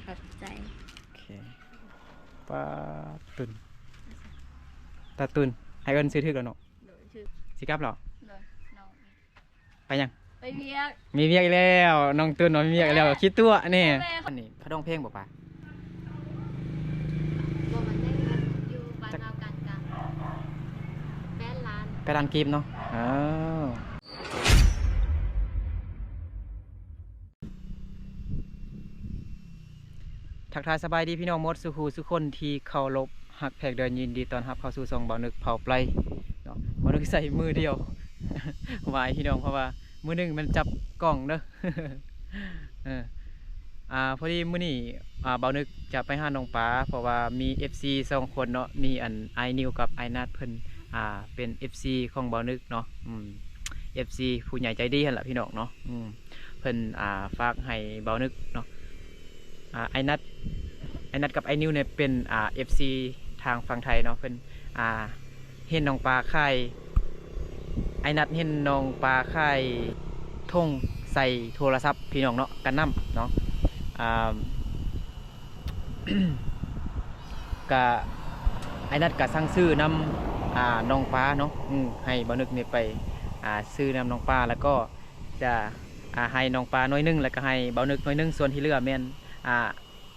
ຂອບໃຈ. ໂອເຄ. ປ້າດ ຕຸນ ຕາຕຸນ ໃຫ້ເອີ້ນຊື່ຖືກແລ້ວເນາະ. ໂດຍ ຖືກ. ຊິກັບແລ້ວ? ໂດຍ. ນ້ອງ ໄປຫຍັງ? ໄປວຽກ. ມີວຽກອີກແລ້ວ. ນ້ອງຕຸນວ່າມີວຽກອີກແລ້ວ. ແມ່ ຄິດຕົວະແນ່. ແມ່ ອັນນີ້ ເຂົາຮ້ອງເພງບໍ່ປາ? ບໍ່ ມັນໄດ້ຢູ່ບ້ານເຮົາກາງໆ ແປດລ້ານ ແປດລ້ານກີບເນາະ. ເອີ ທັກທາຍສະບາຍດີພີ່ນ້ອງໝົດສູ່ຜູ້ສູ່ຄົນທີ່ເຄົາລົບຮັກແພກເດີນ. ຍິນດີຕ້ອນຮັບເຂົ້າສູ່ຊ່ອງບ່າວນຶກເຜົາໄປເນາະ. ບ່າວນຶກໃຊ້ມືດຽວ ຫວາຍພີ່ນ້ອງ ເພາະວ່າມືໜຶ່ງແມ່ນຈັບກ້ອງເດີ. ເອີ ອ່າ ພໍດີມື້ນີ້ ອ່າ ບ່າວນຶກຈະໄປຫານ້ອງປາ ເພາະວ່າມີເອັຟຊີສອງຄົນເນາະ ມີອັນ ອ້າຍນິວກັບອ້າຍນັດ ເພິ່ນ ອ່າ ເປັນເອັຟຊີຂອງບ່າວນຶກເນາະ. ອືມ ເອັຟຊີຜູ້ໃຫຍ່ໃຈດີຫັ້ນລະພີ່ນ້ອງເນາະ. ອືມ ເພິ່ນ ອ່າ ຝາກໃຫ້ບ່າວນຶກເນາະ. ອ່າ ອ້າຍນັດ ອ້າຍນັດກັບອ້າຍນິວນີ້ເປັນ ອ່າ ເອັຟຊີທາງຝັ່ງໄທເນາະ. ເພິ່ນ ອ່າ ເຫັນນ້ອງປາຂາຍ ອ້າຍນັດເຫັນນ້ອງປາຂາຍຖົງໃສ່ໂທລະສັບພີ່ນ້ອງເນາະ ກັນນ້ຳເນາະ. ອ່າ ກະ ອ້າຍນັດກະສັ່ງຊື້ນຳ ອ່າ ນ້ອງປາເນາະ. ອືມ ໃຫ້ບ່າວນຶກນີ້ໄປ ອ່າ ຊື້ນຳນ້ອງປາ ແລ້ວກໍຈະ ອ່າ ໃຫ້ນ້ອງປາໜ່ວຍໜຶ່ງ ແລ້ວກໍໃຫ້ບ່າວນຶກໜ່ວຍໜຶ່ງ. ສ່ວນທີ່ເຫຼືອແມ່ນ ອ່າ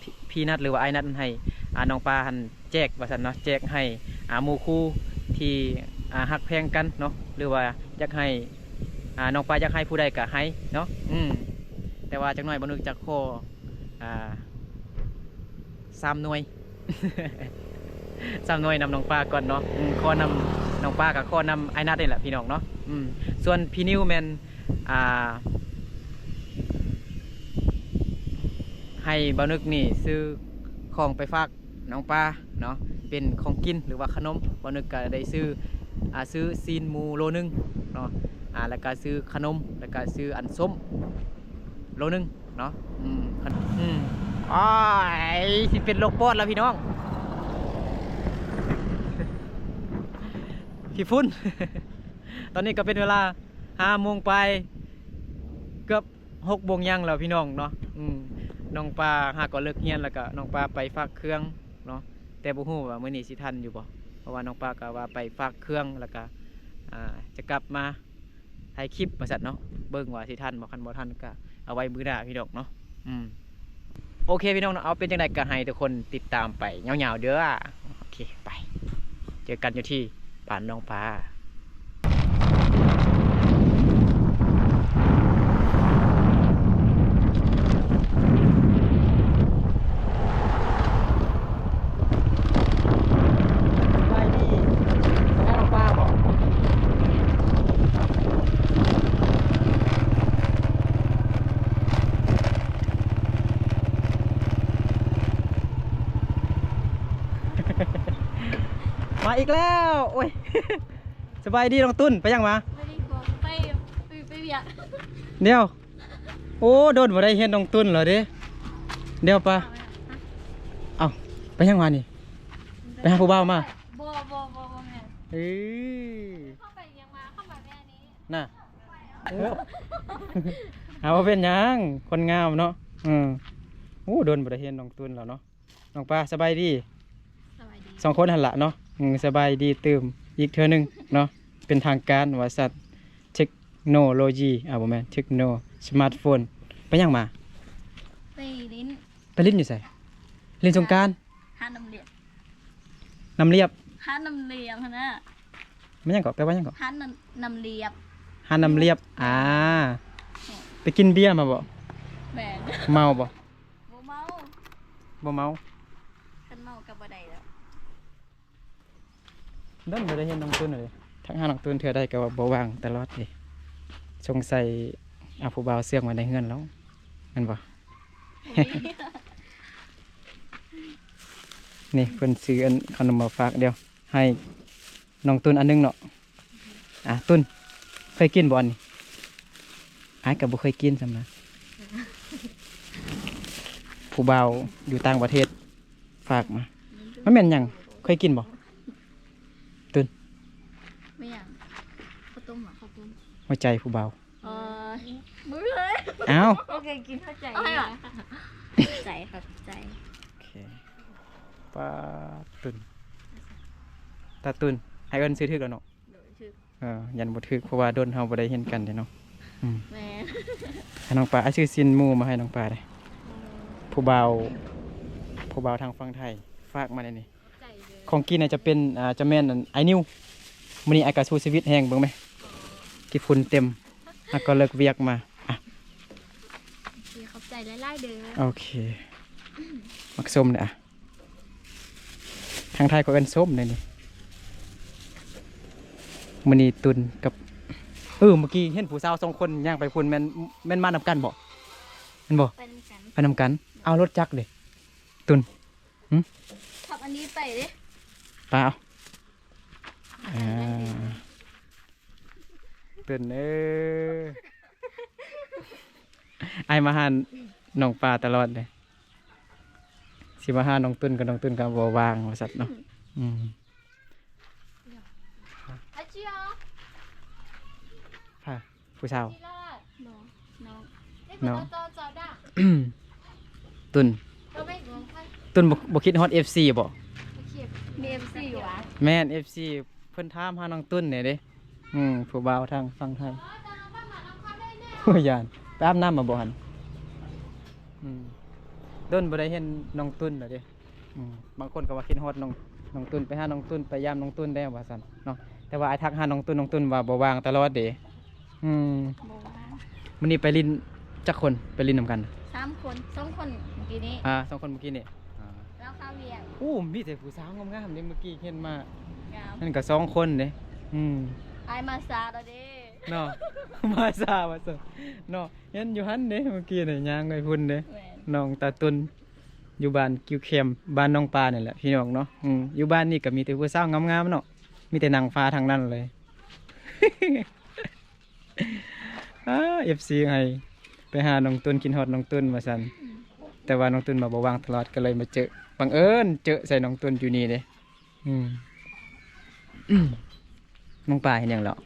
ພີ່ ພີ່ນັດ ຫຼືວ່າອ້າຍນັດໃຫ້ ອ່າ ນ້ອງປາຫັ້ນແຈກວ່າຊັ້ນເນາະ ແຈກໃຫ້ ອ່າ ໝູ່ຄູ່ທີ່ ອ່າ ຮັກແພງກັນເນາະ ຫຼືວ່າຢາກໃຫ້ ອ່າ ນ້ອງປາຢາກໃຫ້ຜູ້ໃດກໍໃຫ້ເນາະ. ອືມ ແຕ່ວ່າຈັກໜ້ອຍບ່າວນຶກຈະຂໍ ອ່າ ສາມໜ່ວຍ ສາມໜ່ວຍນຳນ້ອງປາກ່ອນເນາະ. ອືມ ຂໍນຳນ້ອງປາ ກໍຂໍນຳອ້າຍນັດນີ້ແຫຼະພີ່ນ້ອງເນາະ. ອືມ ສ່ວນພີ່ນິວແມ່ນ ອ່າ ໃຫ້ບ່າວນຶກນີ້ຊື້ຂອງໄປຝາກນ້ອງປາເນາະ ເປັນຂອງກິນ ຫຼືວ່າຂະໜົມ. ບ່າວນຶກກໍໄດ້ຊື້ ອ່າ ຊື້ຊີ້ນໝູໂລໜຶ່ງເນາະ ອ່າ ແລ້ວກໍຊື້ຂະໜົມ ແລ້ວກໍຊື້ອັນສົ້ມໂລໜຶ່ງເນາະ. ອືມ ອືມ ໂອ້ຍ ຊິເປັນໂລກປອດແລ້ວພີ່ນ້ອງ ຂີ້ຝຸ່ນ. ຕອນນີ້ກໍເປັນເວລາ ຫ້າໂມງປາຍ ເກືອບຫົກໂມງຢ່າງແລ້ວພີ່ນ້ອງເນາະ. ອືມ ນ້ອງປາຫາກໍເລີກຮຽນ ແລ້ວກໍນ້ອງປາໄປຝາກເຄື່ອງເນາະ. ແຕ່ບໍ່ຮູ້ວ່າມື້ນີ້ຊິທັນຢູ່ບໍ່ ເພາະວ່ານ້ອງປາກໍວ່າໄປຝາກເຄື່ອງ ແລ້ວກໍ ອ່າ ຈະກັບມາຖ່າຍຄລິບວ່າຊັ້ນເນາະ. ເບິ່ງວ່າຊິທັນບໍ່ ຄັນບໍ່ທັນກໍເອົາໄວ້ມື້ໜ້າພີ່ນ້ອງເນາະ. ອືມ ໂອເຄພີ່ນ້ອງເນາະ ເອົາ ເປັນຈັ່ງໃດກໍໃຫ້ທຸກຄົນຕິດຕາມໄປຍາວໆເດີ. ໂອເຄ ໄປ ເຈີກັນຢູ່ທີ່ບ້ານນ້ອງປາ. ສະບາຍດີ ມາຫານ້ອງປາບໍ? ມາອີກແລ້ວ ໂອ້ຍ ສະບາຍດີນ້ອງຕຸນ ໄປຫຍັງມາ? ໄປ ໄປ ໄປວຽກ ດຽວ ໂອ້ ດົນບໍ່ໄດ້ເຫັນນ້ອງຕຸນແລ້ວເດ້. ດຽວປາ ເອົ້າ ໄປຫຍັງມານີ້? ໄປຫາຜູ້ບ່າວມາ? ບໍ່ ບໍ່ ບໍ່ ບໍ່ແມ່ນ ເອີ ເຂົ້າໄປຫຍັງມາ ເຂົ້າມາແມ່ນີ້ນະ. ເອີ ເອົາ ບໍ່ເປັນຫຍັງ ຄົນງາມເນາະ. ເອີ ໂອ້ ດົນບໍ່ໄດ້ເຫັນນ້ອງຕຸນແລ້ວເນາະ. ນ້ອງປາ ສະບາຍດີ. ສະບາຍດີ ສອງຄົນຫັ້ນລະເນາະ. ອືມ ສະບາຍດີຕື່ມອີກເທື່ອໜຶ່ງເນາະ ເປັນທາງການວ່າຊັ້ນ. ເທັກໂນໂລຢີ ອ່າ ບໍ່ແມ່ນ ເທັກໂນ ສະມາດໂຟນ. ໄປຫຍັງມາ? ໄປຫຼິ້ນ. ໄປຫຼິ້ນຢູ່ໃສ? ຫຼິ້ນສົງການ ຫາດນ້ຳລຽບ. ນ້ຳລຽບ? ຫາດນ້ຳລຽບຫັ້ນນະ. ມັນຫຍັງເກາະ? ແປວ່າຫຍັງເກາະ? ຫາດນ້ຳ ນ້ຳລຽບ. ຫາດນ້ຳລຽບ. ອ່າ ໄປກິນເບຍມາບໍ? ແມ່ນ. ເມົາບໍ? ບໍ່ເມົາ ບໍ່ເມົາ. ຄັນເມົາກໍບໍ່ໄດ້ແລ້ວ. ດົນບໍ່ໄດ້ເຫັນນ້ອງຕຸນເລີຍ ທັກຫານ້ອງຕຸນເທື່ອໃດກໍວ່າບໍ່ວ່າງຕະຫຼອດເດ. ສົງໄສເອົາຜູ້ບ່າວເຊື່ອງໄວ້ໃນເຮືອນແລ້ວ ແມ່ນບໍ່? ນີ້ເພິ່ນຊື້ອັນຂະໜົມມາຝາກ ດຽວໃຫ້ນ້ອງຕຸນອັນໜຶ່ງເນາະ. ອ່າ ຕຸນ ເຄີຍກິນບໍ່ອັນນີ້? ອ້າຍກໍບໍ່ເຄີຍກິນຊ້ຳນະ ຜູ້ບ່າວຢູ່ຕ່າງປະເທດ ຝາກມາ. ມັນແມ່ນຫຍັງ? ເຄີຍກິນບໍ່? ຕຸນ ແມ່ນຫຍັງ? ເຂົ້າຕົ້ມຫວາ? ເຂົ້າຕົ້ມ ຫົວໃຈຜູ້ບ່າວ. ເອີ ບໍ່ເຄີຍ. ອ້າວ ບໍ່ເຄີຍກິນຫົວໃຈ. ເອົາໃຫ້ຫວາ? ຂອບໃຈ ຂອບໃຈ. ປ້າດ ຕຸນ ຕາຕຸນ ອ້າຍເອີ້ນຊື່ຖືກແລ້ວເນາະ? ໂດຍ ຖືກ. ເອີ ຢ້ານບໍ່ຖືກ ເພາະວ່າດົນເຮົາບໍ່ໄດ້ເຫັນກັນເດ້ເນາະ. ອືມ ແມ່ນ. ອ່າ ນ້ອງປາ ອ້າຍຊື້ຊີ້ນໝູມາໃຫ້ນ້ອງປາເດ້. ອືມ ຜູ້ບ່າວ ຜູ້ບ່າວທາງຝັ່ງໄທຝາກມາໃນນີ້. ຂອງກິນອາດຈະເປັນ ອາ ຈະແມ່ນອັນ ອ້າຍນິວ ມື້ນີ້ອ້າຍກະສູ້ຊີວິດແຮງ ເບິ່ງແມະ ຂີ້ຝຸ່ນເຕັມ ແລ້ວກໍເລີກວຽກມາ. ອ່ະ ໂອເຄ ຂອບໃຈຫຼາຍໆເດີ. ໂອເຄ ໝາກສົ້ມເດີ. ອ່ະ ທາງໄທເຂົາເອີ້ນສົ້ມເດ້ນີ້. ມື້ນີ້ຕຸນກັບ ເອີ ເມື່ອກີ້ເຫັນຜູ້ສາວສອງຄົນຍ່າງໄປພຸ້ນ ແມ່ນ ແມ່ນມານຳກັນບໍ່? ແມ່ນບໍ່? ໄປນຳກັນ ໄປນຳກັນ. ເອົາ ລົດຈັກເດ້ ຕຸນ? ຫຶ? ຂັບອັນນີ້ໄປເດ້ ໄປເອົາ. ອ່າ ຕຸນເອີຍ ອ້າຍມາຫານ້ອງປາຕະຫຼອດເດ້. ຊິມາຫານ້ອງຕຸນ ກໍນ້ອງຕຸນກໍບໍ່ວ່າງວ່າຊັ້ນເນາະ. ອືມ ອືມ ອາຈິໂອ ໃຜ? ຜູ້ສາວ ນ້ອງ ນ້ອງ ນ້ອງ ຕຸນ ຕຸນບໍ່ ບໍ່ຄິດຮອດເອັຟຊີບໍ່? ມີເອັຟຊີຢູ່ຫວາ? ແມ່ນ ເອັຟຊີ ເພິ່ນຖາມຫານ້ອງຕຸນແດ່ເດ້. ອືມ ຜູ້ບ່າວທາງຝັ່ງໄທ. ໂອ້ຍ ຢ້ານ ໄປອາບນ້ຳມາບໍ່ຫັ້ນ? ອືມ ດົນບໍ່ໄດ້ເຫັນນ້ອງຕຸນແລ້ວເດ້. ອືມ ບາງຄົນກໍວ່າຄິດຮອດນ້ອງ ນ້ອງຕຸນ ໄປຫານ້ອງຕຸນ ໄປຢາມນ້ອງຕຸນແດ່ວ່າຊັ້ນເນາະ. ແຕ່ວ່າອ້າຍທັກຫານ້ອງຕຸນ ນ້ອງຕຸນວ່າບໍ່ວ່າງຕະຫຼອດເດ້. ອືມ ບໍ່ວ່າງ. ມື້ນີ້ໄປຫຼິ້ນຈັກຄົນ? ໄປຫຼິ້ນນຳກັນ ສາມຄົນ ສອງຄົນມື້ກີ້ນີ້. ອ່າ ສອງຄົນມື້ກີ້ນີ້. ອ່າ ລາວຄາວຽກ. ໂອ້ ມີແຕ່ຜູ້ສາວງາມໆເດ້ ມື້ກີ້ເຫັນມາ ງາມ ນັ້ນກໍສອງຄົນເດ້. ອືມ ອ້າຍມາຊ້າແລ້ວເດ້ເນາະ. ມາຊ້າວ່າຊັ້ນເນາະ. ເຫັນຢູ່ຫັ້ນເດ້ ເມື່ອກີ້ນີ້ຍ່າງໄປພຸ້ນເດ້. ແມ່ນ. ນ້ອງຕາຕຸນ ຢູ່ບ້ານກິວແຄມ ບ້ານນ້ອງປານີ້ແຫຼະ ພີ່ນ້ອງເນາະ. ອືມ ຢູ່ບ້ານນີ້ກໍມີແຕ່ຜູ້ສາວງາມໆເນາະ ມີແຕ່ນາງຟ້າທັງນັ້ນເລີຍ. ອ້າ ເອັຟຊີ ໃຫ້ໄປຫານ້ອງຕຸນ ຄິດຮອດນ້ອງຕຸນວ່າຊັ້ນ. ອືມ ແຕ່ວ່ານ້ອງຕຸນມາບໍ່ວ່າງຕະຫຼອດ ກໍເລີຍມາເຈີ ບັງເອີນເຈີໃສ່ນ້ອງຕຸນຢູ່ນີ້ເດ້. ອືມ ນ້ອງປາເຮັດຫຍັງແລ້ວ?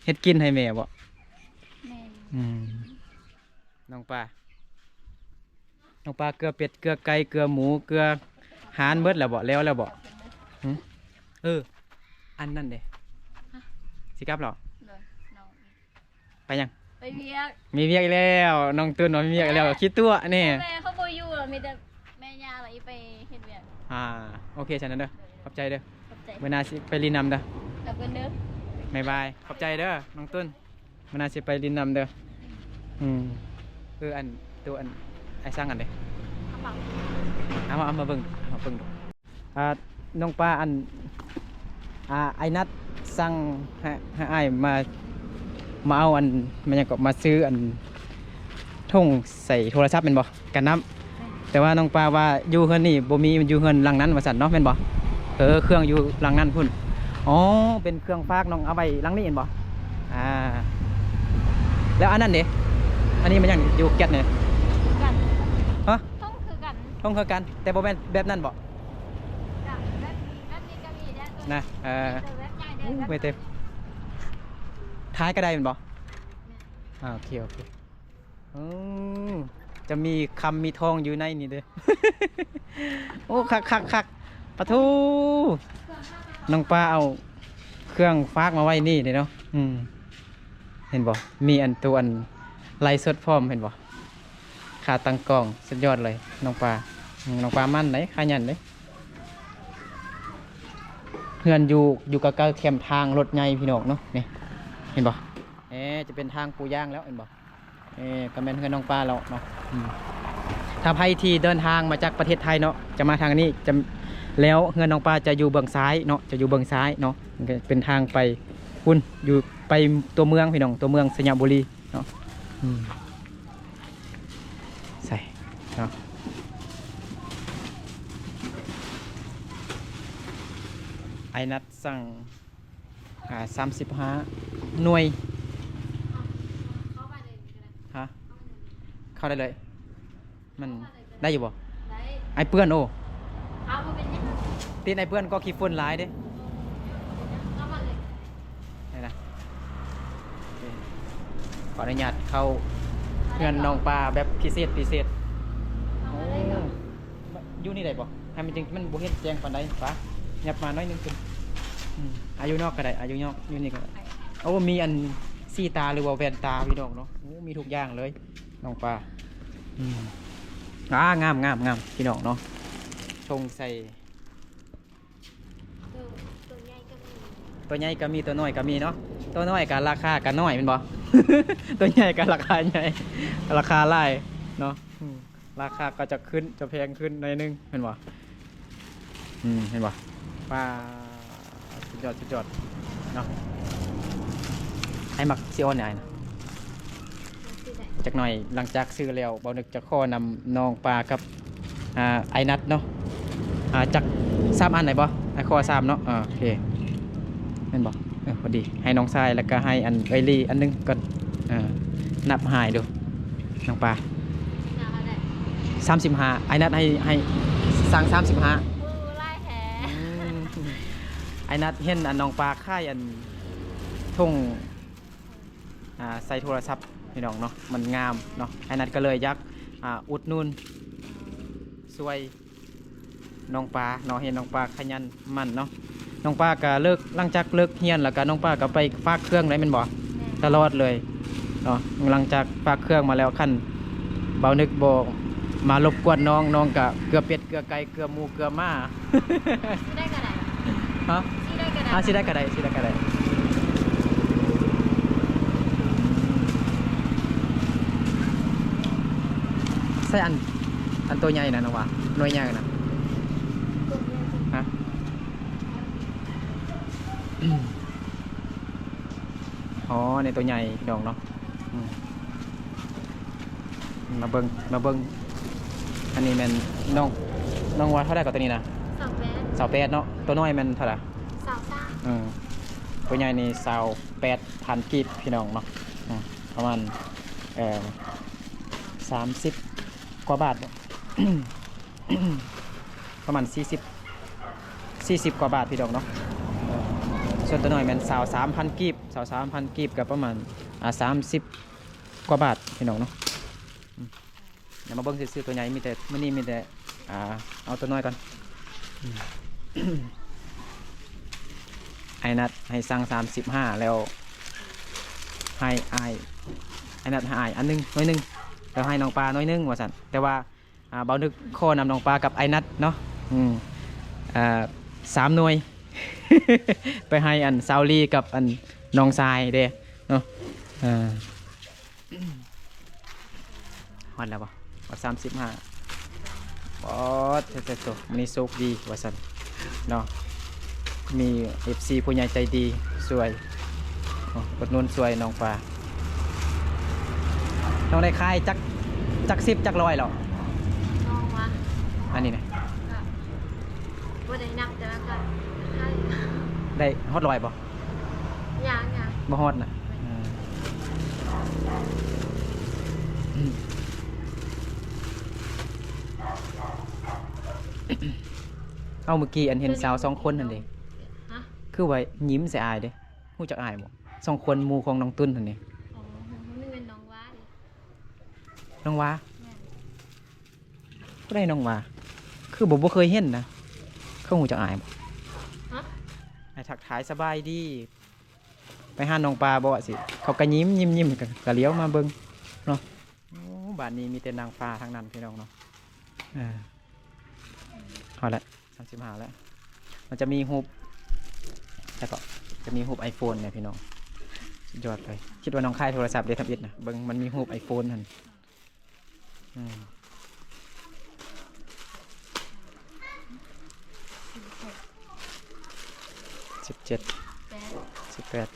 ເຮັດກິນໃຫ້ແມ່ບໍ່? ແມ່ນ. ອືມ ນ້ອງປາ ນ້ອງປາເກືອເປັດ ເກືອໄກ່ ເກືອໝູ ເກືອຫ່ານເບິດແລ້ວບໍ່? ແລ້ວແລ້ວບໍ່? ຫຶ? ເອີ ອັນນັ້ນເດ້. ຮະ? ຊິກັບແລ້ວ? ໂດຍ ນ້ອງ ໄປຫຍັງ? ໄປວຽກ. ມີວຽກອີກແລ້ວ ນ້ອງຕຸນວ່າມີວຽກອີກແລ້ວ. ແມ່ ຂີ້ຕົວະແນ່. ແມ່ເຂົາບໍ່ຢູ່ ມີແຕ່ແມ່ຍ່າລະອີ່ໄປເຮັດວຽກ. ອ່າ ໂອເຄ ຊັ້ນເດີ ໂດຍ ຂອບໃຈເດີ. ຂອບໃຈ. ມື້ໜ້າຊິໄປຫຼິ້ນນຳເດີ. ກັບເພິ່ນເດີ. ບາຍບາຍ ຂອບໃຈເດີນ້ອງຕຸນ. ມື້ໜ້າຊິໄປຫຼິ້ນນຳເດີ. ອືມ ເອີ ອັນ ໂຕ ອັນ ອ້າຍສັ່ງອັນໃດ? ເອົາມາ ເອົາມາເບິ່ງ ເອົາມາເບິ່ງດູ. ອ່າ ນ້ອງປາ ອັນ ອ່າ ອ້າຍນັດສັ່ງໃຫ້ ໃຫ້ອ້າຍມາ ມາເອົາອັນ ແມ່ນຫຍັງເກາະ ມາຊື້ອັນຖົງໃສ່ໂທລະສັບແມ່ນບໍ່? ກັນນ້ຳ. ແຕ່ວ່ານ້ອງປາວ່າຢູ່ເຮືອນນີ້ບໍ່ມີ ຢູ່ເຮືອນຫຼັງນັ້ນວ່າຊັ້ນເນາະ ແມ່ນບໍ່? ເອີ ເຄື່ອງຢູ່ຫຼັງນັ້ນພຸ້ນ. ອໍ ເປັນເຄື່ອງຝາກ ນ້ອງເອົາໄວ້ຫຼັງນີ້ແມ່ນບໍ່? ອ່າ ແລ້ວອັນນັ້ນເດ? ອັນນີ້ມັນຫຍັງ ຢູ່ແກັດນີ້? ຄືກັນ. ຮະ? ຖົງຄືກັນ. ຖົງຄືກັນ ແຕ່ບໍ່ແມ່ນແບບນັ້ນບໍ່? ແບບນີ້ ແບບນີ້ກໍມີເດ້. ນະ ເອີ ແບບໃຫຍ່ເດ້. ໂອ້ ແບບ ໄປເຕັມ ທ້າຍກໍໄດ້ແມ່ນບໍ່? ແມ່ນ. ອ່າ ໂອເຄ ໂອເຄ. ອືມ ຈະມີຄຳມີທອງຢູ່ໃນນີ້ເດ້. ໂອ້ ຄັກໆໆ ປະໂທ ນ້ອງປາເອົາເຄື່ອງຝາກມາໄວ້ນີ້ເດ້ເນາະ. ອືມ ເຫັນບໍ່ ມີອັນ ໂຕ ອັນໄລຟ໌ສົດພ້ອມ ເຫັນບໍ່? ຂາຕັ້ງກ້ອງສຸດຍອດເລີຍນ້ອງປາ. ອືມ ນ້ອງປາໝັ້ນເດ້ ຂະຫຍັນເດ້. ເຮືອນຢູ່ ຢູ່ໃກ້ໆແຄມທາງລົດໃຫຍ່ພີ່ນ້ອງເນາະ. ນີ້ ເຫັນບໍ່? ເອ ຈະເປັນທາງປູຢາງແລ້ວ ເຫັນບໍ່? ເອີ ກໍແມ່ນເຮືອນນ້ອງປາແລ້ວເນາະ. ອືມ ຖ້າໃຜທີ່ເດີນທາງມາຈາກປະເທດໄທເນາະ ຈະມາທາງນີ້ ຈະ ແລ້ວເຮືອນນ້ອງປາຈະຢູ່ເບື້ອງຊ້າຍເນາະ ຈະຢູ່ເບື້ອງຊ້າຍເນາະ. ມັນກໍເປັນທາງໄປພຸ້ນ ຢູ່ໄປຕົວເມືອງພີ່ນ້ອງ ຕົວເມືອງໄຊຍະບູລີເນາະ. ອືມ ໃສ່ເນາະ ໄອ້ນັດສັ່ງ ອ່າ ສາມສິບຫ້າໜ່ວຍ. ຮະ? ເຂົ້າໄດ້ເລີຍ ມັນໄດ້ຢູ່ບໍ່? ໄດ້. ໄອເປື້ອນ ໂອ້ ເອົາບໍ່ເປັນຫຍັງ. ຕິດໄອເປື້ອນກໍຂີ້ຝຸ່ນຫຼາຍເດ້. ເຂົ້າມາເລີຍ. ນີ້ນະ ໂອເຄ ຂໍອະນຸຍາດເຂົ້າເຮືອນນ້ອງປາແບບພິເສດ ພິເສດ. ເຂົ້າມາເລີຍ. ໂອ້ ຢູ່ ນີ້ໄດ້ບໍ່? ໃຫ້ມັນຈັ່ງ ມັນບໍ່ເຫັນແຈ້ງປານໃດ. ປ້າ ຫຍັບມາໜ້ອຍໜຶ່ງຂຶ້ນ. ອືມ ອາ ຢູ່ນອກກໍໄດ້ ອາ ຢູ່ນອກ ຢູ່ນີ້ກໍໄດ້. ໂອ້ ມີອັນສີຕາ ຫຼືວ່າແວ່ນຕາ ພີ່ນ້ອງເນາະ. ໂອ້ ມີທຸກຢ່າງເລີຍ ນ້ອງປາ. ອືມ ອາ ງາມໆໆ ພີ່ນ້ອງເນາະ. ຊົງໃສ່ ໂຕ ໂຕໃຫຍ່ກໍມີ ໂຕໃຫຍ່ກໍມີ ໂຕນ້ອຍກໍມີເນາະ. ໂຕນ້ອຍກໍລາຄາກໍນ້ອຍແມ່ນບໍ່? ໂຕໃຫຍ່ກໍລາຄາໃຫຍ່ ລາຄາຫຼາຍເນາະ. ອືມ ລາຄາກໍຈະຂຶ້ນ ຈະແພງຂຶ້ນໜ້ອຍໜຶ່ງແມ່ນບໍ່? ອືມ ເຫັນບໍ່? ປາ ສຸດຍອດ ສຸດຍອດເນາະ. ອ້າຍມັກຊິອ່ອນໃຫ້ອ້າຍນະ. ຈັກໜ່ອຍຫຼັງຈາກຊື້ແລ້ວ ບ່າວນຶກຈະຂໍນຳນ້ອງປາກັບ ອ່າ ອ້າຍນັດເນາະ. ອ່າ ຈັກສາມອັນໄດ້ບໍ່? ອ້າຍຂໍສາມເນາະ. ເອີ ໂອເຄ ແມ່ນບໍ່? ເອີ ພໍດີ ໃຫ້ນ້ອງຊາຍ ແລ້ວກໍໃຫ້ອັນເອື້ອຍລີອັນໜຶ່ງກ່ອນ. ເອີ ນັບໃຫ້ອ້າຍດູ ນ້ອງປາ. ສາມສິບຫ້າ ອ້າຍນັດໃຫ້ ໃຫ້ສັ່ງສາມສິບຫ້າ. ໂອ້ ຫຼາຍແທ້. ອືມ ອ້າຍນັດເຫັນອັນນ້ອງປາຂາຍອັນຖົງ ອ່າ ໃສ່ໂທລະສັບ ພີ່ນ້ອງເນາະ ມັນງາມເນາະ. ອ້າຍນັດກໍເລີຍຢາກ ອ່າ ອຸດໜູນຊ່ວຍນ້ອງປາເນາະ ເຫັນນ້ອງປາຂະຫຍັນໝັ່ນເນາະ. ນ້ອງປາກໍເລີກ ຫຼັງຈາກເລີກຮຽນແລ້ວກໍນ້ອງປາກໍໄປຝາກເຄື່ອງໄດ້ແມ່ນບໍ່? ແມ່ນ ຕະຫຼອດເລີຍເນາະ. ຫຼັງຈາກຝາກເຄື່ອງມາແລ້ວ ຄັນບ່າວນຶກບໍ່ມາລົບກວນນ້ອງ ນ້ອງກໍເກືອເປັດ ເກືອໄກ່ ເກືອໝູ ເກືອໝາ. ຊື້ໄດ້ກໍໄດ້. ຮະ? ຊື້ໄດ້ກໍໄດ້. ອ່າ ຊື້ໄດ້ກໍໄດ້ ຊື້ໄດ້ກໍໄດ້. ໃສ່ອັນ ອັນໂຕໃຫຍ່ນະ ນ້ອງວ່າ ໜ່ວຍໃຫຍ່ນະ. ໂຕໃຫຍ່. ຮະ? ອໍ ໃນໂຕໃຫຍ່ ພີ່ນ້ອງເນາະ. ອືມ ມາເບິ່ງ ມາເບິ່ງ ອັນນີ້ແມ່ນນ້ອງ ນ້ອງວ່າເທົ່າໃດກໍໂຕນີ້ນະ? ຊາວແປດ ຊາວແປດເນາະ. ໂຕນ້ອຍແມ່ນເທົ່າໃດ? ຊາວສາມ. ເອີ ໂຕໃຫຍ່ນີ້ຊາວແປດພັນກີບ ພີ່ນ້ອງເນາະ. ອືມ ປະມານ ເອີ ສາມສິບກວ່າບາດເນາະ. ປະມານສີ່ສິບ ສີ່ສິບກວ່າບາດ ພີ່ນ້ອງເນາະ. ສ່ວນໂຕນ້ອຍແມ່ນຊາວສາມພັນກີບ ຊາວສາມພັນກີບ ກໍປະມານ ອ່າ ສາມສິບກວ່າບາດ ພີ່ນ້ອງເນາະ. ອືມ ດຽວມາເບິ່ງຊື່ໆ ໂຕໃຫຍ່ມີແຕ່ ມື້ນີ້ມີແຕ່ ອ່າ ເອົາໂຕນ້ອຍກ່ອນ. ອືມ ອ້າຍນັດໃຫ້ສັ່ງສາມສິບຫ້າ ແລ້ວໃຫ້ອ້າຍ ອ້າຍນັດໃຫ້ອ້າຍອັນໜຶ່ງ ໜ່ວຍໜຶ່ງ ແລ້ວໃຫ້ນ້ອງປາໜ່ວຍໜຶ່ງວ່າຊັ້ນ. ແຕ່ວ່າ ອ່າ ບ່າວນຶກຂໍນຳນ້ອງປາກັບອ້າຍນັດເນາະ. ອືມ ອ່າ ສາມໜ່ວຍ ໄປໃຫ້ອັນສາວລີກັບອັນນ້ອງຊາຍເດ້ເນາະ. ເອີ ຮອດແລ້ວບໍ່? ຮອດສາມສິບຫ້າ. ປອດ ໂທ້ໆ ມື້ນີ້ໂຊກດີວ່າຊັ້ນເນາະ. ມີເອັຟຊີຜູ້ໃຫຍ່ໃຈດີຊ່ວຍ ອຸດໜູນຊ່ວຍນ້ອງປາ. ນ້ອງໄດ້ຂາຍຈັກ ຈັກສິບຈັກຮ້ອຍແລ້ວ? ນ້ອງວະ ອັນນີ້ນະ ກໍບໍ່ໄດ້ນັບ ແຕ່ວ່າກໍຂາຍ. ໄດ້ຮອດຮ້ອຍບໍ່? ຍັງໆ ບໍ່ຮອດນະ. ເອີ ເອົ້າ ມື້ກີ້ອັນເຫັນສາວສອງຄົນຫັ້ນເດ? ຮະ? ຄືວ່າຍິ້ມໃສ່ອ້າຍເດ. ຮູ້ຈັກອ້າຍບໍ່? ສອງຄົນໝູ່ຂອງນ້ອງຕຸ້ນຫັ້ນເດ. ອໍ ຮູ້ ຮູ້ ນີ້ແມ່ນນ້ອງວາເດ. ນ້ອງວາ? ແມ່ນ. ຜູ້ໃດນ້ອງວາ? ຄືບໍ່ ບໍ່ເຄີຍເຫັນນະ. ເຂົາຮູ້ຈັກອ້າຍບໍ່? ຮະ? ອ້າຍທັກທາຍສະບາຍດີ ໄປຫານ້ອງປາບໍ່ ຊິ ເຂົາກະຍິ້ມໆ ກະ ກະຫຼຽວມາເບິ່ງເນາະ. ໂອ້ ບ້ານນີ້ມີແຕ່ນາງຟ້າທັງນັ້ນ ພີ່ນ້ອງເນາະ. ເອີ ເອົາລະ ສາມສິບຫ້າແລ້ວ. ມັນຈະມີຮູບ ແລ້ວກໍຈະມີຮູບໄອໂຟນນະ ພີ່ນ້ອງ. ສຸດຍອດເລີຍ. ຄິດວ່ານ້ອງຂາຍໂທລະສັບເດ້ ທຳອິດນະ. ເບິ່ງ ມັນມີຮູບໄອໂຟນຫັ້ນ. ອືມ ສິບເຈັດ ສິບແປດ ສ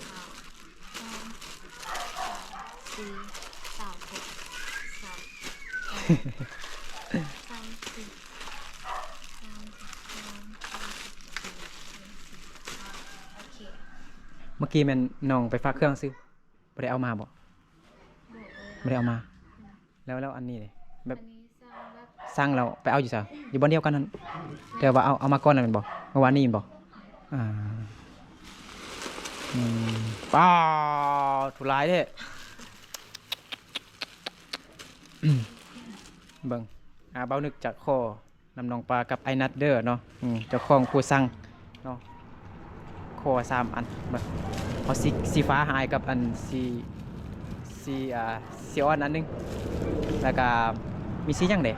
າມ ສີ່ ສາມ ຫົກ ສາມ ສາມ ສາມ ເມື່ອກີ້ແມ່ນນ້ອງໄປຝາກເຄື່ອງຊື່ ບໍ່ໄດ້ເອົາມາບໍ່? ບໍ່ ບໍ່ໄດ້ເອົາມາ. ແລ້ວ ແລ້ວອັນນີ້ເດ ແບບ ອັນນີ້ສັ່ງແບບ ສັ່ງແລ້ວໄປເອົາຢູ່ໃສ? ຢູ່ບ່ອນດຽວກັນຫັ້ນ ແຕ່ວ່າເອົາ ເອົາມາກ່ອນນັ້ນແມ່ນບໍ່? ເມື່ອວານນີ້ແມ່ນບໍ່? ອ່າ ອືມ ປ້າ ທຸຫຼາຍແທ້. ເບິ່ງ ອ່າ ບ່າວນຶກຈະຂໍນຳນ້ອງປາກັບອ້າຍນັດເດີເນາະ ອືມ ເຈົ້າຂອງຜູ້ສັ່ງເນາະ ຂໍສາມອັນ ເບິ່ງ ເອົາສີ ສີຟ້າໃຫ້ອ້າຍກັບອັນສີ ສີ ອ່າ ສີອ່ອນອັນໜຶ່ງ ແລ້ວກະມີສີຫຍັງເດ? ສີ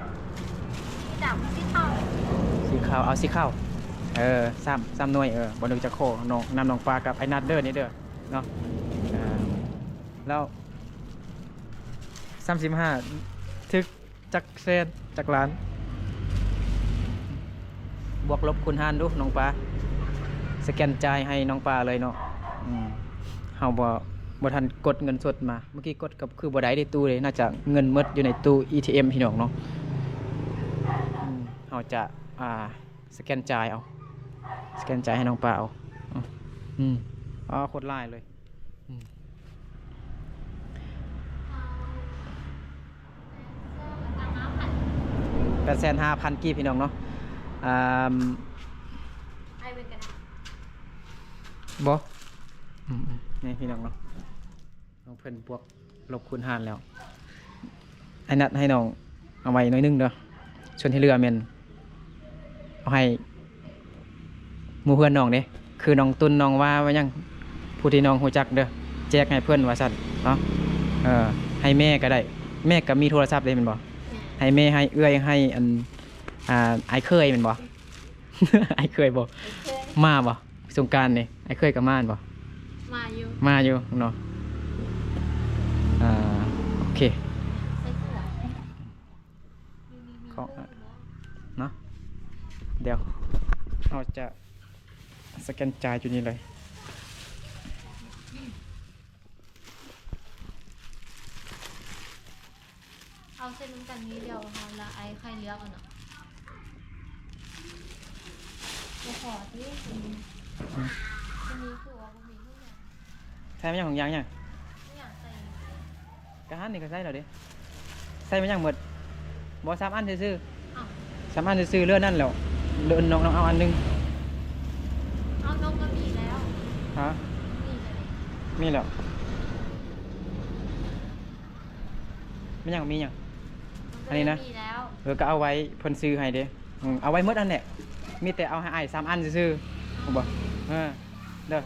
ດຳ ສີຂາວ ສີຂາວ ເອົາສີຂາວ ເອີ ສາມ ສາມໜ່ວຍ ເອີ ບ່າວນຶກຈະຂໍນ້ອງ ນຳນ້ອງປາກັບອ້າຍນັດເດີນີ້ເດີເນາະ ເອີ ແລ້ວ ສາມສິບຫ້າ ຖືກຈັກແສນຈັກລ້ານ ບວກລົບຄູນຫານດູນ້ອງປາ ສະແກນຈ່າຍໃຫ້ນ້ອງປາເລີຍເນາະ ອືມ ເຮົາບໍ່ ບໍ່ທັນກົດເງິນສົດມາ ເມື່ອກີ້ກົດກໍຄືບໍ່ໄດ້ເດ້ຕູ້ເດ້ ໜ້າຈະເງິນໝົດຢູ່ໃນຕູ້ ອີທີເອັມ ພີ່ນ້ອງເນາະ ອືມ ເຮົາຈະ ອ່າ ສະແກນຈ່າຍເອົາ ສະແກນຈ່າຍໃຫ້ນ້ອງປາເອົາ ອືມ ອືມ ອໍ ໂຄດຫຼາຍເລີຍ ອືມ ແປດແສນຫ້າພັນກີບ ພີ່ນ້ອງເນາະ ອ່າ ບໍ່ ອືມໆ ນີ້ພີ່ນ້ອງເນາະ ນ້ອງເພິ່ນບວກລົບຄູນຫານແລ້ວ ອ້າຍນັດໃຫ້ນ້ອງເອົາໄວ້ໜ້ອຍໜຶ່ງເດີ ສ່ວນທີ່ເຫຼືອແມ່ນເອົາໃຫ້ໝູ່ເພື່ອນນ້ອງເດ້ ຄືນ້ອງຕຸນ ນ້ອງວ່າ ວ່າຫຍັງ ຜູ້ທີ່ນ້ອງຮູ້ຈັກເດີ ແຈກໃຫ້ເພິ່ນວ່າຊັ້ນເນາະ ເອີ ໃຫ້ແມ່ກໍໄດ້ ແມ່ກໍມີໂທລະສັບເດ້ແມ່ນບໍ່? ໃຫ້ແມ່ ໃຫ້ເອື້ອຍ ໃຫ້ອັນ ອ່າ ອ້າຍເຂີຍແມ່ນບໍ່? ອ້າຍເຂີຍບໍ່? ອ້າຍເຂີຍ ມາບໍ່? ສົງການນີ້ ອ້າຍເຂີຍກໍມາແມ່ນບໍ່? ມາຢູ່ ມາຢູ່ເນາະ ອ່າ ໂອເຄ ໃສ່ເສື້ອ ຂອງ ເນາະ ດຽວເຮົາຈະສະແກນຈ່າຍຢູ່ນີ້ເລີຍ. ເອົາເຊັນນຳກັນນີ້ດຽວ ເຮົາລະໄອ້ໃຫ້ເລືອກເອົາເນາະ ບໍ່ພໍຕິ ອືມ ມີຄືວ່າບໍ່ມີທຸກຢ່າງ ໃສ່ມາຫຍັງ ຂອງຢາງຫຍັງ ຫຍັງໃສ່ ກະຫັ້ນນີ້ກໍໃສ່ແລ້ວເດ້ ໃສ່ມາຫຍັງໝົດ ບໍ່ ສາມອັນຊື່ໆ ເອົ້າ ສາມອັນຊື່ໆ ເຫຼືອນັ້ນແລ້ວ ເຫຼືອນ້ອງ ນ້ອງເອົາອັນໜຶ່ງ ເອົາ ນ້ອງກໍມີແລ້ວ ຮະ ມີແລ້ວ ມີແລ້ວ. ມີຫຍັງ ມີຫຍັງ ອັນນີ້ນະ ມີແລ້ວ ເອີ ກໍເອົາໄວ້ເພິ່ນຊື້ໃຫ້ເດ້ ອືມ ເອົາໄວ້ໝົດຫັ້ນແຫຼະ ມີແຕ່ເອົາໃຫ້ອ້າຍສາມອັນຊື່ໆ ຮູ້ບໍ່ ເອີ ເດີ ໂ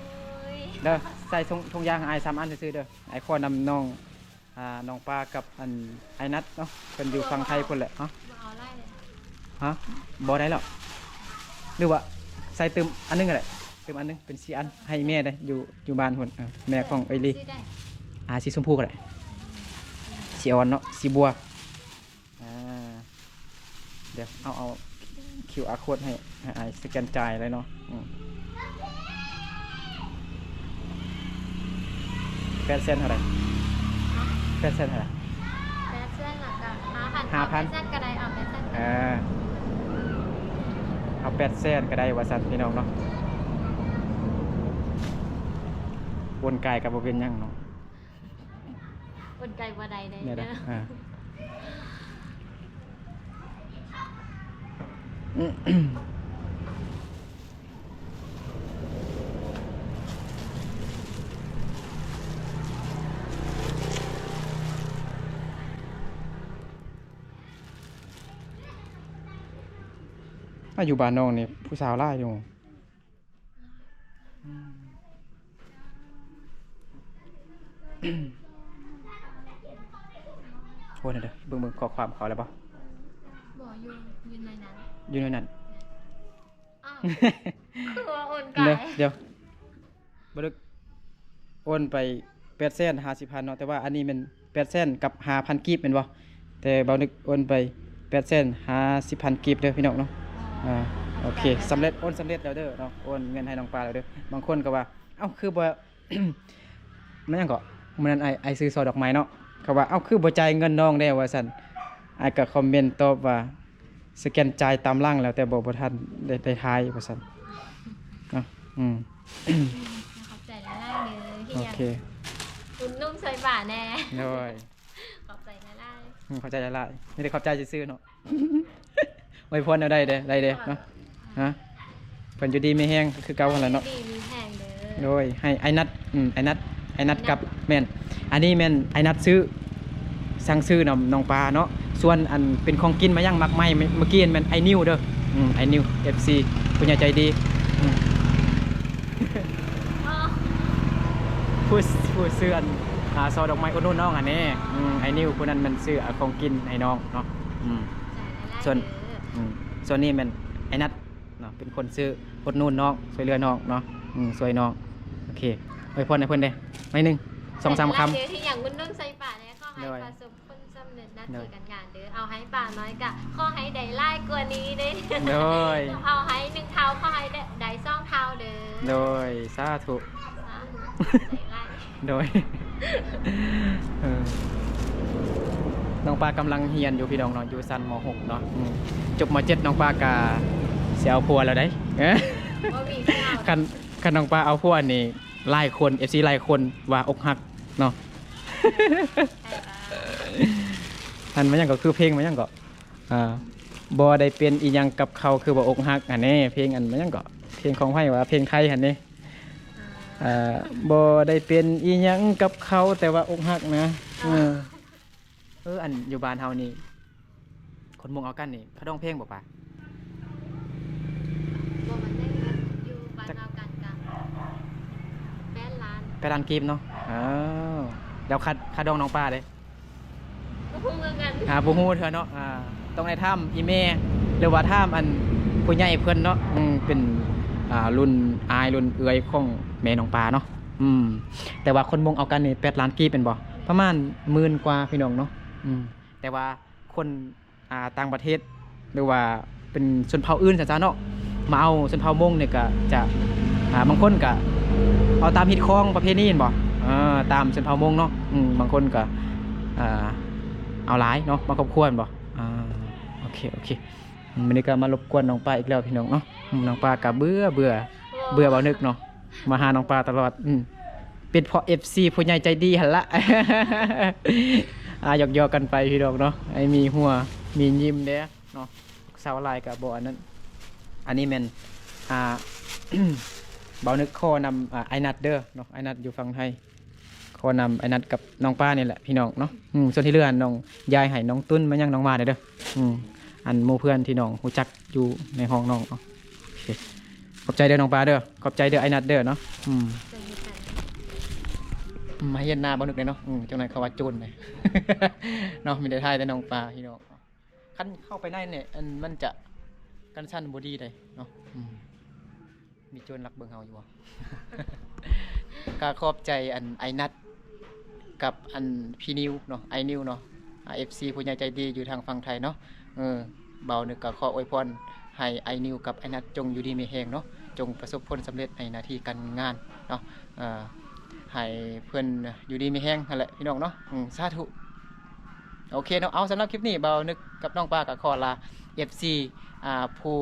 ອ້ຍ ເດີ ໃສ່ຖົງ ຖົງຢາງໃຫ້ອ້າຍສາມອັນຊື່ໆ ເດີ ອ້າຍຂໍນຳນ້ອງ ອ່າ ນ້ອງປາກັບອັນ ອ້າຍນັດເນາະ ເພິ່ນຢູ່ຝັ່ງໄທພຸ້ນແຫຼະເນາະ ບໍ່ເອົາຫຼາຍເລີຍ ຮະ ບໍ່ໄດ້ແລ້ວ ຫຼືວ່າໃສ່ຕື່ມອັນໜຶ່ງກໍໄດ້ ຕື່ມອັນໜຶ່ງ ເປັນສີ່ອັນ ໃຫ້ແມ່ໄດ້ ຢູ່ ຢູ່ບ້ານພຸ້ນ ເອີ ແມ່ຂອງເອື້ອຍລີ ສີໃດ ອ່າ ສີຊົມພູກໍໄດ້ ສີອ່ອນເນາະ ສີບົວ ອ່າ ດຽວເອົາ ເອົາຄິວອາໂຄດໃຫ້ ໃຫ້ອ້າຍສະແກນຈ່າຍເລີຍເນາະ ອືມ ແປດແສນເທົ່າໃດ? ແປດແສນເທົ່າໃດ? ແປດແສນລະກະຫ້າພັນ ຫ້າພັນ ເອົາແປດແສນກໍໄດ້ ເອົາແປດແສນ ເອີ ເອົາແປດແສນກໍໄດ້ວ່າຊັ້ນ ພີ່ນ້ອງເນາະ ໂອນກາຍກໍບໍ່ເປັນຫຍັງເນາະ. ອົນໄກບໍ່ໄດ້ເດ້ ແມ່ນ ເດີ ເອີ ອາ ຢູ່ບ້ານນ້ອງນີ້ຜູ້ສາວຫຼາຍຢູ່. ໂອ້ ເດີ ເບິ່ງ ເບິ່ງຂໍ້ຄວາມເຂົາແລ້ວບໍ່? ບໍ່ ຢູ່ ຢູ່ໃນນັ້ນ ຢູ່ໃນນັ້ນ ອ້າວ ຄືວ່າໂອນໄກ ເດີ ດຽວ ບໍ່ໄດ້ໂອນໄປ ແປດແສນຫ້າສິບພັນເນາະ ແຕ່ວ່າອັນນີ້ແມ່ນແປດແສນກັບຫ້າພັນກີບແມ່ນບໍ່? ແຕ່ບ່າວນຶກໂອນໄປແປດແສນຫ້າສິບພັນກີບເດີພີ່ນ້ອງເນາະ. ອໍ ອ່າ ໂອເຄ ສຳເລັດ ໂອນສຳເລັດແລ້ວເດີເນາະ ໂອນເງິນໃຫ້ນ້ອງປາແລ້ວເດີ. ບາງຄົນກໍວ່າ ເອົ້າ ຄືບໍ່ ແມ່ນຫຍັງເກາະ ມື້ນັ້ນອ້າຍ ອ້າຍຊື້ຊ່ອດອກໄມ້ເນາະ ເຂົາວ່າ ເອົ້າ ຄືບໍ່ຈ່າຍເງິນນ້ອງແດ່ວ່າຊັ້ນ. ອ້າຍກໍຄອມເມັນຕອບວ່າ ສະແກນຈ່າຍຕາມຫຼັງແລ້ວ ແຕ່ບໍ່ ບໍ່ທັນໄດ້ ໄດ້ຖ່າຍວ່າຊັ້ນເນາະ. ອືມ ຂອບໃຈຫຼາຍໆເດີ ໂອເຄ ອຸດໜູນຊ່ອຍປ້າແດ່ ໂດຍ ຂອບໃຈຫຼາຍໆ ອືມ ຂອບໃຈຫຼາຍໆ ມີແຕ່ຂອບໃຈຊື່ໆເນາະ. ອວຍພອນແນວໃດເດ້ ໄດ້ເດ້ເນາະ ຮະ ເພິ່ນຢູ່ດີມີແຮງຄືເກົ່າຫັ້ນແຫຼະເນາະ ຢູ່ດີມີແຮງເດີ ໂດຍ ໃຫ້ອ້າຍນັດ ອືມ ອ້າຍນັດ ອ້າຍນັດກັບ ແມ່ນ ອັນນີ້ແມ່ນອ້າຍນັດຊື້ ສັ່ງຊື້ນຳນ້ອງປາເນາະ. ສ່ວນອັນເປັນຂອງກິນມາຫຍັງໝາກໄມ້ ເມື່ອ ເມື່ອກີ້ແມ່ນອ້າຍນິວເດີ. ອືມ ອ້າຍນິວ ເອັຟຊີ ຜູ້ໃຫຍ່ໃຈດີ. ອືມ ຜູ້ ຜູ້ຊື້ອັນ ອ່າ ຊ່ອດອກໄມ້ອຸດໜູນນ້ອງຫັ້ນເດ້. ອືມ ອ້າຍນິວຜູ້ນັ້ນແມ່ນຊື້ ອ່າ ຂອງກິນໃຫ້ນ້ອງເນາະ. ອືມ ສ່ວນ ອືມ ສ່ວນນີ້ແມ່ນອ້າຍນັດເນາະ ເປັນຄົນຊື້ ອຸດໜູນນ້ອງ ຊ່ວຍເຫຼືອນ້ອງເນາະ. ອືມ ຊ່ວຍນ້ອງ. ໂອເຄ ອວຍພອນໃຫ້ເພິ່ນເດ້ ໜ້ອຍໜຶ່ງ ສອງສາມຄຳ. ທີ່ຫຍັງອຸດໜູນໃສ່ປາແດ່ ຂໍໃຫ້ປະສົບ ຜົນສຳເລັດໜ້າທີ່ການງານເດີ. ເອົາໃຫ້ປານ້ອຍກະຂໍໃຫ້ໄດ້ຫຼາຍກວ່ານີ້ເດີ. ໂດຍ ເອົາໃຫ້ໜຶ່ງເທົ່າ ຂໍໃຫ້ໄດ້ ໄດ້ສອງເທົ່າເດີ. ໂດຍ ສາທຸ ສາທຸ ໄດ້ຫຼາຍ. ໂດຍ ເອີ ນ້ອງປາກຳລັງຮຽນຢູ່ພີ່ນ້ອງເນາະ ຢູ່ຊັ້ນ ມໍຫົກ ເນາະ. ອືມ ຈົບ ມໍເຈັດ ນ້ອງປາກະຊິເອົາຜົວແລ້ວໃດ໋. ບໍ່ມີຜູ້ເອົາ. ຄັນ ຄັນນ້ອງປາເອົາຜົວນີ້ ຫຼາຍຄົນ ເອັຟຊີ ຫຼາຍຄົນວ່າອົກຫັກເນາະ. ອັນ ມັນຫຍັງກໍຄືເພງ ມັນຫຍັງກໍ ອ່າ ບໍ່ໄດ້ເປັນອີ່ຫຍັງກັບເຂົາ ຄືວ່າອົກຫັກຫັ້ນເດ້. ເພງອັນ ມັນຫຍັງກໍ ເພງຂອງໃຜວະ ເພງໄທຫັ້ນເດ້. ອ່າ ບໍ່ໄດ້ເປັນອີ່ຫຍັງກັບເຂົາ ແຕ່ວ່າອົກຫັກນະ. ເອີ ເອີ ອັນຢູ່ບ້ານເຮົານີ້ ຄົນມົ້ງເອົາກັນນີ້ ເຂົາຮ້ອງເພງບໍ່ປາ? ບໍ່ ມັນໄດ້ຢູ່ບ້ານເຮົາກັນກະແປດລ້ານ ແປດລ້ານກີບເນາະ. ເອີ ແລ້ວຄ່າ ຄ່າດອງນ້ອງປາເດ້? ບໍ່ຮູ້ຄືກັນ. ອ່າ ບໍ່ຮູ້ເທື່ອເນາະ. ອ່າ ຕ້ອງໄດ້ຖາມອີ່ແມ່ ຫຼືວ່າຖາມອັນຜູ້ໃຫຍ່ເພິ່ນເນາະ. ອືມ ເປັນ ອ່າ ລຸ້ນອ້າຍລຸ້ນເອື້ອຍຂອງແມ່ນ້ອງປາເນາະ. ອືມ ແຕ່ວ່າຄົນມົ້ງເອົາກັນນີ້ ແປດລ້ານກີບແມ່ນບໍ່? ປະມານໝື່ນກວ່າພີ່ນ້ອງເນາະ. ອືມ ແຕ່ວ່າຄົນ ອ່າ ຕ່າງປະເທດ ຫຼືວ່າເປັນຊົນເຜົ່າອື່ນຊັ້ນຊະເນາະ ມາເອົາຊົນເຜົ່າມົ້ງນີ້ກະຈະ ອ່າ ບາງຄົນກະເອົາຕາມຮີດຄອງປະເພນີແມ່ນບໍ່? ເອີ ຕາມຊົນເຜົ່າມົ້ງເນາະ. ອືມ ບາງຄົນກະ ອ່າ ເອົາຫຼາຍເນາະ ບາງຄອບຄົວແມ່ນບໍ່? ອ່າ ໂອເຄ ໂອເຄ. ມື້ນີ້ກໍມາລົບກວນນ້ອງປາອີກແລ້ວພີ່ນ້ອງເນາະ. ອືມ ນ້ອງປາກໍເບື່ອ ເບື່ອ ເບື່ອບ່າວນຶກເນາະ ມາຫານ້ອງປາຕະຫຼອດ. ອືມ ເປັນເພາະເອັຟຊີຜູ້ໃຫຍ່ໃຈດີຫັ້ນລະ ອ່າ ຢອກໆກັນໄປພີ່ນ້ອງເນາະ ໃຫ້ມີຫົວມີຍິ້ມແດ່ເນາະ. ສາວຫຼາຍກໍບໍ່ອັນນັ້ນ. ອັນນີ້ແມ່ນ ອ່າ ບ່າວນຶກຂໍນຳ ອ່າ ອ້າຍນັດເດີເນາະ ອ້າຍນັດຢູ່ຝັ່ງໄທ. ຂໍນຳອ້າຍນັດກັບນ້ອງປານີ້ແຫຼະພີ່ນ້ອງເນາະ. ອືມ ສ່ວນທີ່ເຫຼືອນ້ອງຢາຍໃຫ້ນ້ອງຕຸ້ນມາຫຍັງນ້ອງວ່າແດ່ເດີ. ອືມ ອັນໝູ່ເພື່ອນທີ່ນ້ອງຮູ້ຈັກຢູ່ໃນຫ້ອງນ້ອງເນາະ. ໂອເຄ ຂອບໃຈເດີນ້ອງປາເດີ ຂອບໃຈເດີອ້າຍນັດເດີເນາະ. ອືມ ມາຮຽນນາບໍ່ນຶກເດ້ເນາະ. ອືມ ຈັ່ງໃດເຂົາວ່າໂຈນເດ້ເນາະ ມີແຕ່ຖ່າຍແຕ່ນ້ອງປາພີ່ນ້ອງ. ຄັນເຂົ້າໄປໃນນີ້ ອັນ ມັນຈະກັນສັ່ນບໍ່ດີໃດເນາະ. ອືມ ມີໂຈນລັກເບິ່ງເຮົາຢູ່ບໍ່? ກໍຂອບໃຈອັນອ້າຍນັດກັບອັນພີ່ນິວເນາະ ອ້າຍນິວເນາະ ອ່າ ເອັຟຊີຜູ້ໃຫຍ່ໃຈດີຢູ່ທາງຝັ່ງໄທເນາະ. ເອີ ບ່າວນຶກກໍຂໍອວຍພອນໃຫ້ອ້າຍນິວກັບອ້າຍນັດຈົ່ງຢູ່ດີມີແຮງເນາະ ຈົ່ງປະສົບຜົນສຳເລັດໃນໜ້າທີ່ການງານເນາະ. ເອີ ໃຫ້ເພິ່ນຢູ່ດີມີແຮງຫັ້ນແຫຼະພີ່ນ້ອງເນາະ. ອືມ ສາທຸ. ໂອເຄເນາະ ເອົາ ສຳລັບຄລິບນີ້ ບ່າວນຶກກັບນ້ອງປາກໍຂໍລາເອັຟຊີ ອ່າ ຜູ້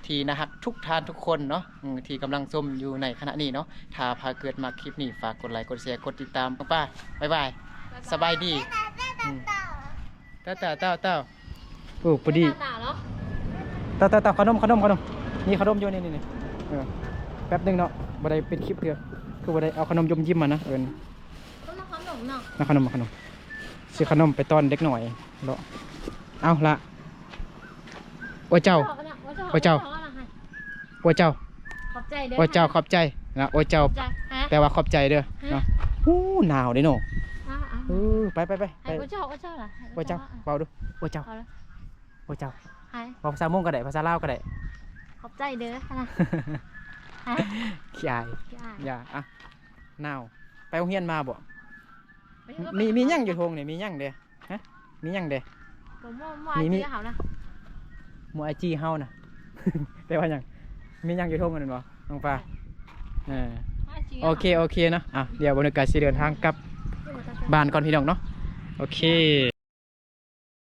ທີ່ໜ້າຮັກທຸກທ່ານທຸກຄົນເນາະ ອືມ ທີ່ກຳລັງຊົມຢູ່ໃນຂະນະນີ້ເນາະ. ຖ້າຫາກເກີດມັກຄລິບນີ້ ຝາກກົດໄລ ກົດແຊ ກົດຕິດຕາມນ້ອງປາ. ບາຍບາຍ ສະບາຍດີ. ອືມ ຕາ ຕາ ຕາ ຕາ ໂອ້ ພໍດີ ຕາ ຕາ ຕາ ຂະໜົມ ຂະໜົມ ຂະໜົມ ມີຂະໜົມຢູ່ ນີ້ ນີ້ ນີ້. ເອີ ແປັບໜຶ່ງເນາະ ບໍ່ໄດ້ເປັນຄລິບເທື່ອ ຄືບໍ່ໄດ້ເອົາຂະໜົມຍົມຍິ້ມມານະ. ເອີ ເອົາມາຂະໜົມເນາະ ມາຂະໜົມ ມາຂະໜົມ. ຊື້ຂະໜົມໄປຕ້ອນເດັກນ້ອຍເນາະ. ເອົາລະ ໂອ້ເຈົ້າ ໂອ້ເຈົ້າ ໂອ້ເຈົ້າ ຂອບໃຈເດີ ໂອ້ເຈົ້າ ຂອບໃຈນະ ໂອ້ເຈົ້າ ຂອບໃຈ ແປວ່າຂອບໃຈເດີເນາະ. ໂອ້ ໜາວເດ້ເນາະ. ເອີ ໄປ ໄປ ໄປ ໃຫ້ໂອ້ເຈົ້າ ໂອ້ເຈົ້າລະ ໂອ້ເຈົ້າ ເວົ້າດູ ໂອ້ເຈົ້າ ໂອ້ເຈົ້າ ເວົ້າພາສາມົ້ງກໍໄດ້ ພາສາລາວກໍໄດ້. ຂອບໃຈເດີ ຂີ້ອາຍ ຂີ້ອາຍ ຢ່າ ອ່ະ ໜາວ. ໄປໂຮງຮຽນມາບໍ່? ມີ ມີຫຍັງຢູ່ທົ່ງນີ້ ມີຫຍັງເດ? ຮະ ມີຫຍັງເດ? ໝູ່ ໝູ່ ມີ ມີ ອ້າຍຈີ່ເຮົານະ ໝູ່ອ້າຍຈີ່ເຮົານະ ແປວ່າຫຍັງ? ມີຫຍັງຢູ່ທົ່ງນັ້ນບໍ່ ນ້ອງປາ? ເອີ ອ້າຍຈີ່ ໂອເຄ ໂອເຄເນາະ. ອ່ະ ດຽວບ່າວນຶກກະຊິເດີນທາງກັບບ້ານກ່ອນພີ່ນ້ອງເນາະ. ໂອເຄ.